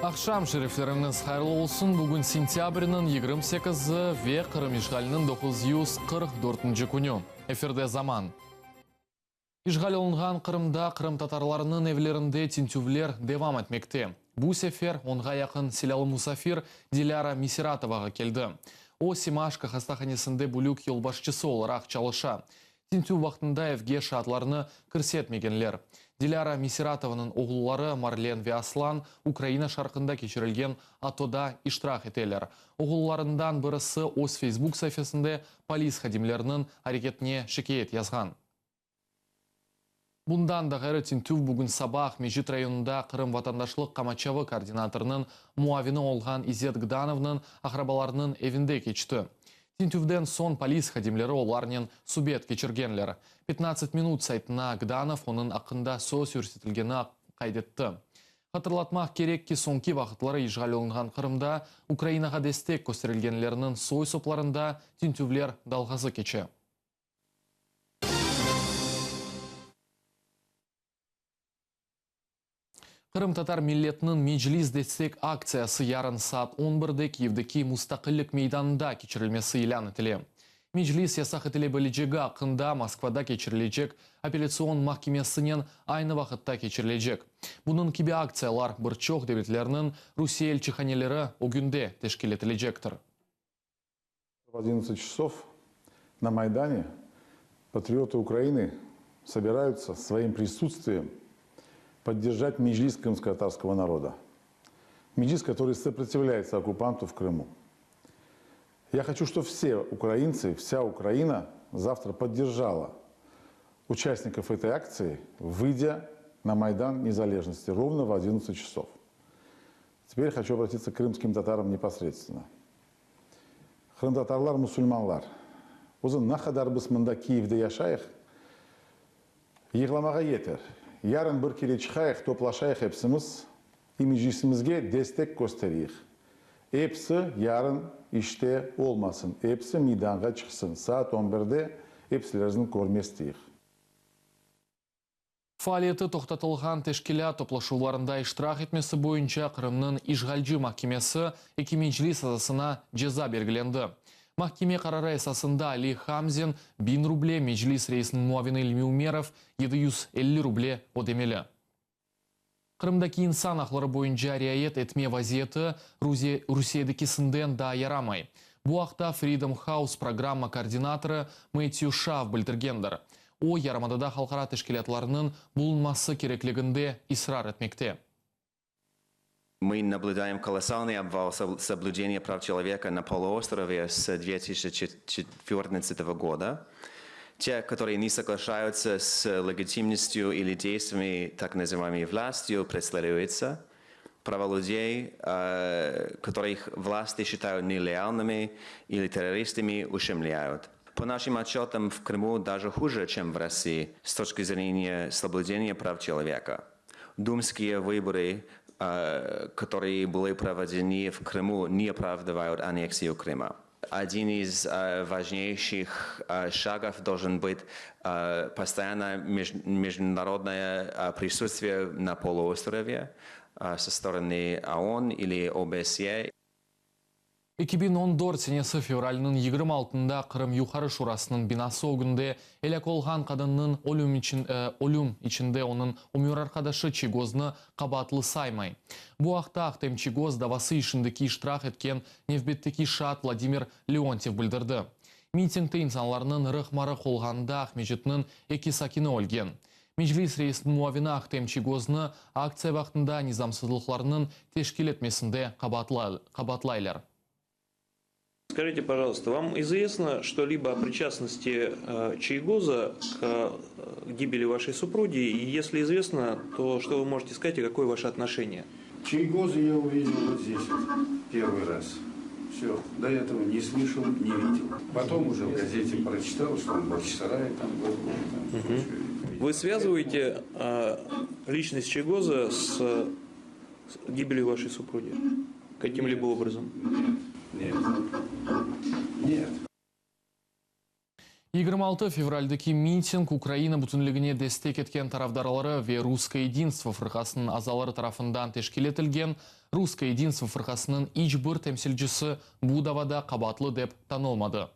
Aqşam şerifleriñiz hayırlı olsun! Bugün sentâbrniñ 28-i ve Qırım işğaliniñ 944-nci künü. Efirde Zaman. İşğal olunğan Qırımda qırımtatarlarnıñ evlerinde tintüvler devam etmekte. Bu sefer onğa yaqın silâlı musafir Dilâra Misiratovağa keldi. O, Semaşko hastahanesinde bölük yolbaşçısı olaraq çalışa. Tintüv vaqtında evge şaatlarnı kirsetmegenler. Dilâra Misiratovanıñ oğulları Marlen ve Aslan Ukraina şarqında keçirilgen ATOda iştirak eteler. Oğullarından birisi öz Facebook saifesinde polis hadimleriniñ areketine şikâyet yazğan. Bundan da ğayrı, tintüv bugün saba Aqmescit rayonında Qırım vatandaşlıq qamaçavı koordinatorınıñ muavini olğan İzet Gdanovnıñ aqrabalarınıñ evinde keçti. Tintüvden soñ polis hadimleri olarnen subet keçirgenler. Petnadtsat minut saytına Gdanov onıñ aqqında söz yürsetilgeni qayd etti. Hatırlatmaq kerek ki, soñki vaqıtları işğal olunğan Qırımda Ukrainağa destek kösterilgenlerniñ soy-soplarında tintüvler dalğası keçe. Qırımtatar milletiniñ Meclis destek aktsiyası yarın saat on birde Kiyevdeki Mustaqillik meydanında keçirilmesi ilân etile. Meclis yasaq etile bilecegi aqqında Moskvada keçirilecek Apellâtsion mahkemesinen aynı vaqıtta keçirilecek. Bunıñ kibi aktsiyalar bir çoq devletlerniñ Rusiye elçihaneleri ögünde teşkil etilecektir. В 11 часов на Майдане патриоты Украины собираются своим присутствием поддержать Меджлис крымско-татарского народа. Меджлис, который сопротивляется оккупанту в Крыму. Я хочу, чтобы все украинцы, вся Украина завтра поддержала участников этой акции, выйдя на Майдан Незалежности ровно в 11 часов. Теперь хочу обратиться к крымским татарам непосредственно. Qırımtatarlar musulmanlar. Özü ne qadar biz mında Kiyevde yaşayıq, yığlamağa yeter. Yarın bir kere çıqayıq, toplaşayıq epsimiz i Meclisimizge destek köstereyik. Epsi yarın işte olmasın, epsi meydanğa çıqsın, saat on birde epsilerini körme isteyik. Faaliyeti toqtatılğan teşkilât toplaşuvlarında iştirak etmesi boyunca Qırımnıñ işğalci mahkemesi eki Meclis azasına ceza belgilendi. Mahkeme qararı esasında Ali Hamzin biñ ruble, Meclis reisiniñ muavini İlmi Umerov 750 ruble ödemeli. Qırımdaki insan aqları boyunca riayet etme vaziyeti Rusiyedekisinden daa yaramay. Bu aqta Freedom House programma koordinatorı Meytyu Şav bildirgendir. O, yarımadada halqara teşkilâtlarnıñ bulunması kerekliginde israr etmekte. Мы наблюдаем колоссальный обвал соблюдения прав человека на полуострове с 2014 года. Те, которые не соглашаются с легитимностью или действиями так называемой властью, преследуются. Права людей, которых власти считают нелояльными или террористами, ущемляют. По нашим отчетам, в Крыму даже хуже, чем в России, с точки зрения соблюдения прав человека. Думские выборы, которые были проведены в Крыму, не оправдывают аннексию Крыма. Один из важнейших шагов должен быть постоянное международное присутствие на полуострове со стороны ООН или ОБСЕ. 2014 senesi fevralniñ 26-nda Qırım Yuqarı Şurasınıñ binası ögünde elâk olğan qadınnıñ ölüm içün ölüm içinde onıñ ömür arqadaşı Çiygoznı qabaatlı saymay. Bu aqta Ahtem Çiygoz davası işindeki iştirak etken nevbetteki şaat Vladimir Leontyev bildirdi. Mitingte insanlarnıñ rıqma-rıq olğanında Aqmescitniñ eki sakini ölgen. Meclis reisiniñ muavini Ahtem Çiygoznı aktsiya vaqtında nizamsızlıqlarnıñ teşkil etmesinde qabaatlaylar. Скажите, пожалуйста, вам известно что-либо о причастности Чийгоза к гибели вашей супруги? И если известно, то что вы можете сказать и какое ваше отношение? Чийгоза я увидел вот здесь вот первый раз. Все, до этого не слышал, не видел. Потом уже в газете прочитал, что он в Бахчисарае там был. Там, угу. Вы связываете э, личность Чийгоза с, с гибелью вашей супруги? Каким-либо образом? Нет, нет, нет. 26 fevraldeki miting Ukraina bütünligine destek etken tarafdarları ve Russkoye yedinstvo fırqasınıñ azaları tarafından teşkil etilgen. Russkoye yedinstvo fırqasınıñ iç bir temsilcisi bu davada qabaatlı dep tanılmadı.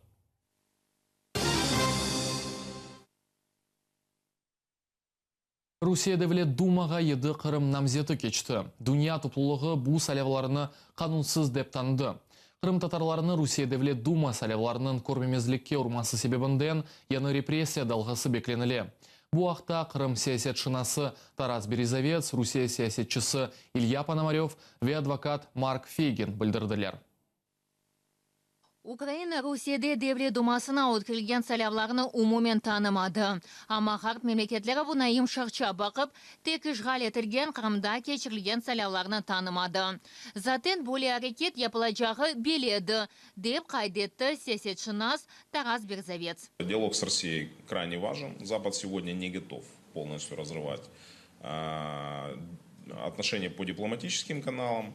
Rusiye Devlet Dumağa yedi Qırım namzeti keçti. Dünya toplulığı bu saylavlarnı qanunsız dep tanıdı. Qırımtatarlarnı Rusiye Devlet Duma saylavlarınıñ körmemezlikke urması sebebinden yañı repressiya dalğası beklenile. Bu aqta Qırım siyasetşınası Taras Berezovets, Rusiye siyasetçisi İlya Ponomarev ve advokat Mark Feygin bildirdiler. Ukraina Rusiyede Devlet dumasına ötkerilgen saylavlarnı umumen tanımadı. Amma ğarp memleketleri buña yımşaqça baqıp, tek işğal etilgen Qırımda keçirilgen saylavlarnı tanımadı. Zaten böyle areket yapılacağı belli edi, dep qayd etti siyasetşınas Taras Berezovets. Dialog с Россией крайне важен. Запад сегодня не готов полностью разрывать отношения по дипломатическим каналам.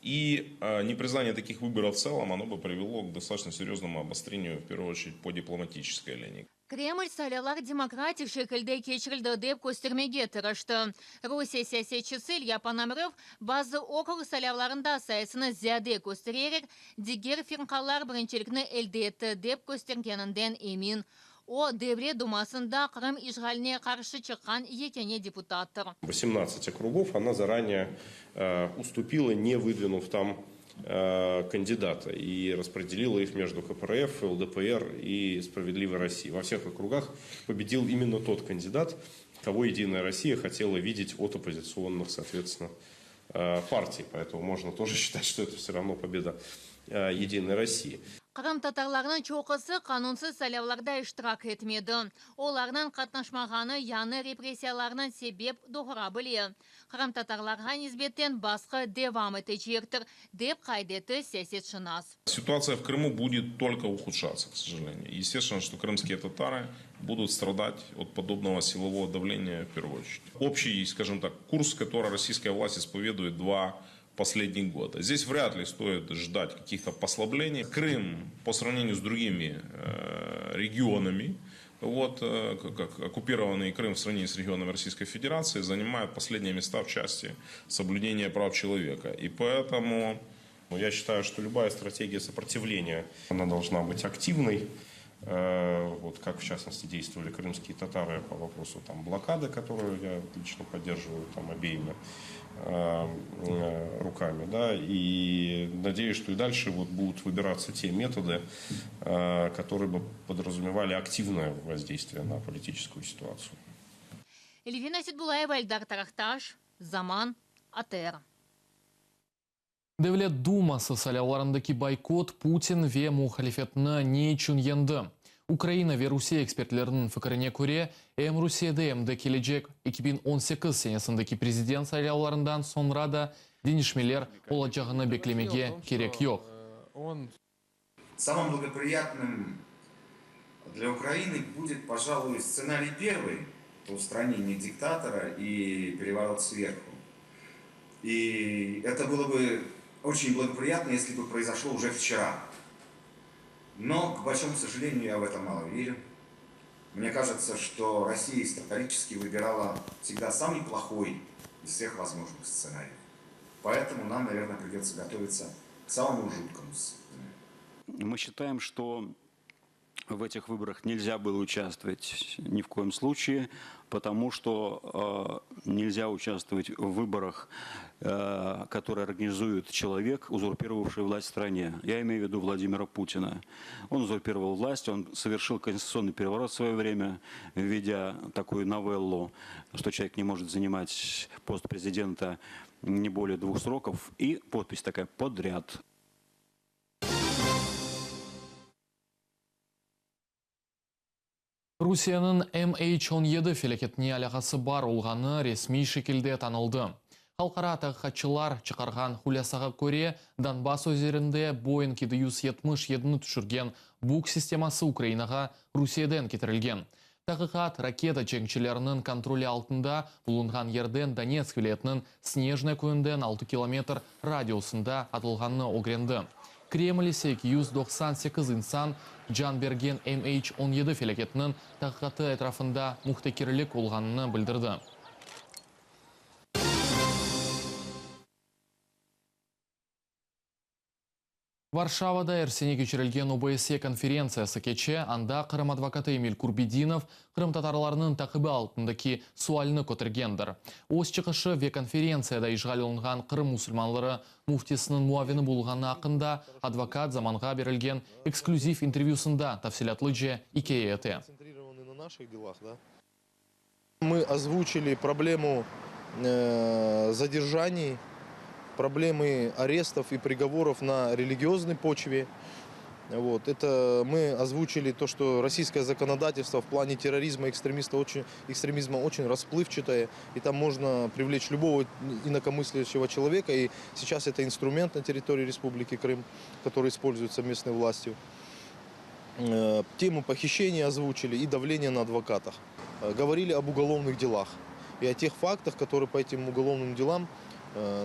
И непризнание таких выборов в целом, оно бы привело к достаточно серьезному обострению, в первую очередь, по дипломатической линии. Kreml saylavlar demokratik şekilde keçirildi dep köstermege tırıştı. Rusiye siyasetçisi İlya Ponomarev bazı okrug saylavlarında sayısını ziyade köstererek, diger firqalar birincilikni elde etti dep köstergeninden emin. O, Devlet dumasında Qırım işğaline qarşı çıqqan yekâne deputattır. 18 okrugов она заранее уступила, не выдвинув там кандидата, и распределила их между КПРФ, ЛДПР и Справедливой Россией. Во всех округах победил именно тот кандидат, кого Единая Россия хотела видеть от оппозиционных, соответственно, партий. Поэтому можно тоже считать, что это все равно победа Единой России. Qırımtatarlarnıñ çoqusı qanunsız saylavlarda iştirak etmedi. Olarnıñ qatnaşmağanı yañı repressiyalarnıñ sebep doğura bile. Qırımtatarlarğa nisbeten basqı devam etecektir, dep qayd etti siyasetşınas. Ситуация в Крыму будет только ухудшаться, к сожалению. Естественно, что крымские татары будут страдать от подобного силового давления в первую очередь. Общий, скажем так, курс, который российская власть исповедует два последних года. Здесь вряд ли стоит ждать каких-то послаблений. Крым по сравнению с другими регионами, вот, как оккупированный Крым в сравнении с регионами Российской Федерации, занимает последние места в части соблюдения прав человека. И поэтому... Я считаю, что любая стратегия сопротивления, она должна быть активной. Вот как, в частности, действовали крымские татары по вопросу там, блокады, которую я лично поддерживаю там, обеими руками. Да, и надеюсь, что и дальше вот, будут выбираться те методы, которые бы подразумевали активное воздействие на политическую ситуацию. Эльвина Ситбулаева, Эльдар Тарахташ, Заман, АТР. Devlet Duması saylavlarındaki boykot Putin ve muhalifetni ne içün yeñdi? Ukraina ve Rusiye ekspertleriniñ fikrine köre, em Rusiyede, em de kelecek 2018 senesindeki prezident saylavlarından soñra da deñişmeler olacağını beklemege kerek yoq. Самым благоприятным для Украины будет, пожалуй, сценарий первый, устранение диктатора и переворот сверху. И это было бы очень благоприятно, если бы произошло уже вчера. Но, к большому сожалению, я в это мало верю. Мне кажется, что Россия исторически выбирала всегда самый плохой из всех возможных сценариев. Поэтому нам, наверное, придется готовиться к самому жуткому сценарию. Мы считаем, что в этих выборах нельзя было участвовать ни в коем случае, потому что нельзя участвовать в выборах, которые организует человек, узурпировавший власть в стране. Я имею в виду Владимира Путина. Он узурпировал власть, он совершил конституционный переворот в свое время, введя такую новеллу, что человек не может занимать пост президента не более двух сроков, и подпись такая «подряд». Rusiyeniñ MH17 felâketine alâqası bar olğanı resmiy şekilde tanıldı. Halqara taqiqatçılar çıqarğan hulâsağa köre, Donbass üzerinde Boeing 777-ni tüşürgen Buk sisteması Ukrainağa Rusiyeden ketirilgen. Taqiqat raketa cenkçileriniñ kontroli altında bulunğan yerden Donetsk vilâyetiniñ Snejnoye köyünden 6 kilometr radiusında atılğanını ögrendi. Kreml ise 298 insan can bergen MH 17 felâketiniñ taqiqatı etrafında mühtekirlik olğanını bildirdi. Varşavada er sene keçirilgen OBSE konferentsiyası keçe, anda Qırım advokatı Emil Kurbedinov qırımtatarlarnıñ taqibi altındaki sualni kötergendir. Öz çıqışı ve konferentsiyada işğal olunğan Qırım musulmanları müftisiniñ muavini bulunğanı aqqında advokat Zamanğa berilgen eksklüziv intervyüsında tafsilâtlıca ikâye ete. Мы озвучили проблему задержаний, проблемы арестов и приговоров на религиозной почве. Вот. Это мы озвучили то, что российское законодательство в плане терроризма и экстремиста очень, экстремизма очень расплывчатое, и там можно привлечь любого инакомыслящего человека. И сейчас это инструмент на территории Республики Крым, который используется местной властью. Тему похищения озвучили и давление на адвокатах. Говорили об уголовных делах и о тех фактах, которые по этим уголовным делам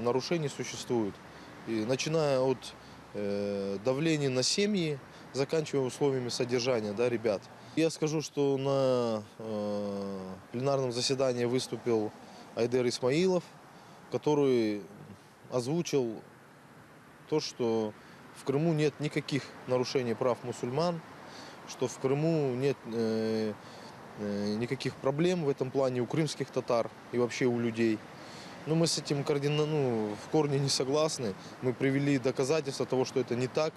нарушений существуют. И начиная от давления на семьи, заканчивая условиями содержания, да, ребят. Я скажу, что на пленарном заседании выступил Айдер Исмаилов, который озвучил то, что в Крыму нет никаких нарушений прав мусульман, что в Крыму нет никаких проблем в этом плане у крымских татар и вообще у людей. Но мы с этим ну, в корне не согласны. Мы привели доказательства того, что это не так.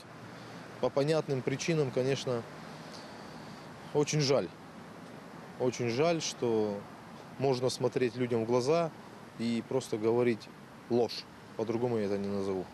По понятным причинам, конечно, очень жаль. Очень жаль, что можно смотреть людям в глаза и просто говорить ложь. По-другому я это не назову.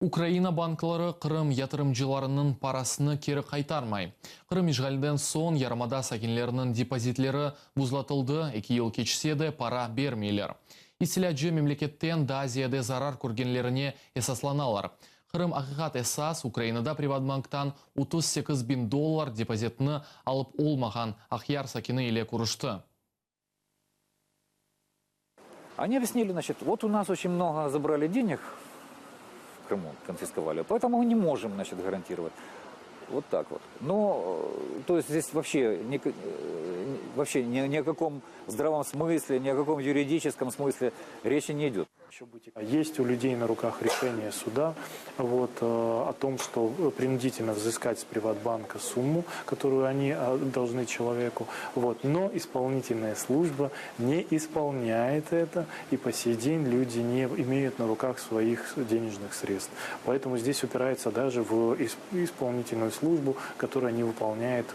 Ukraina bankları Qırım yatırımcılarınıñ parasını keri qaytarmay. Qırım işğalinden soñ yarımada sakinleriniñ depozitleri buzlatıldı, 2 yıl keçse de para bermeyler. İstilâcı memleketten daa ziyade zarar körgenlerine esaslanalar. Qırım. Aqiqat esas Ukrainada Privatbanktan 38 biñ dollar depozitini alıp olmağan Aqyar sakini ile körüşti. Они объяснили, значит, вот у нас очень много забрали денег в Крыму, конфисковали, поэтому мы не можем, значит, гарантировать. Вот так вот. Но, то есть здесь вообще, ни, вообще ни, ни о каком здравом смысле, ни о каком юридическом смысле речи не идет. Есть у людей на руках решение суда вот, о том, что принудительно взыскать с Приватбанка сумму, которую они должны человеку. Вот. Но исполнительная служба не исполняет это, и по сей день люди не имеют на руках своих денежных средств. Поэтому здесь упирается даже в исполнительную службу, которая не выполняет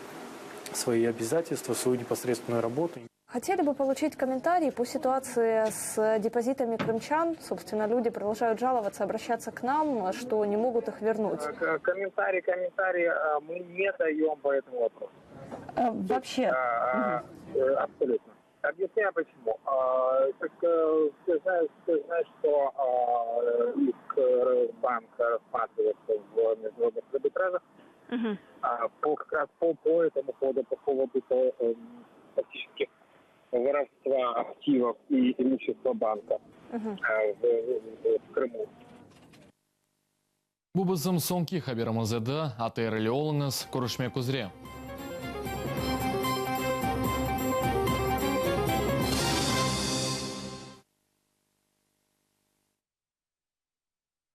свои обязательства, свою непосредственную работу. Хотели бы получить комментарий по ситуации с депозитами крымчан. Собственно, люди продолжают жаловаться, обращаться к нам, что не могут их вернуть. Комментарии мы не даем по этому вопросу. Вообще? Угу. Абсолютно. Объясняю почему. Так, все знают, все знают, что иск банка рассматривается в международных арбитражах. Угу. По, как раз по, по этому поводу, по поводу фактически воровства активов и имущества банка в, в, в Крыму. Bu bizim soñki haberimiz edi. ATR ile oluñız. Körüşmek üzre.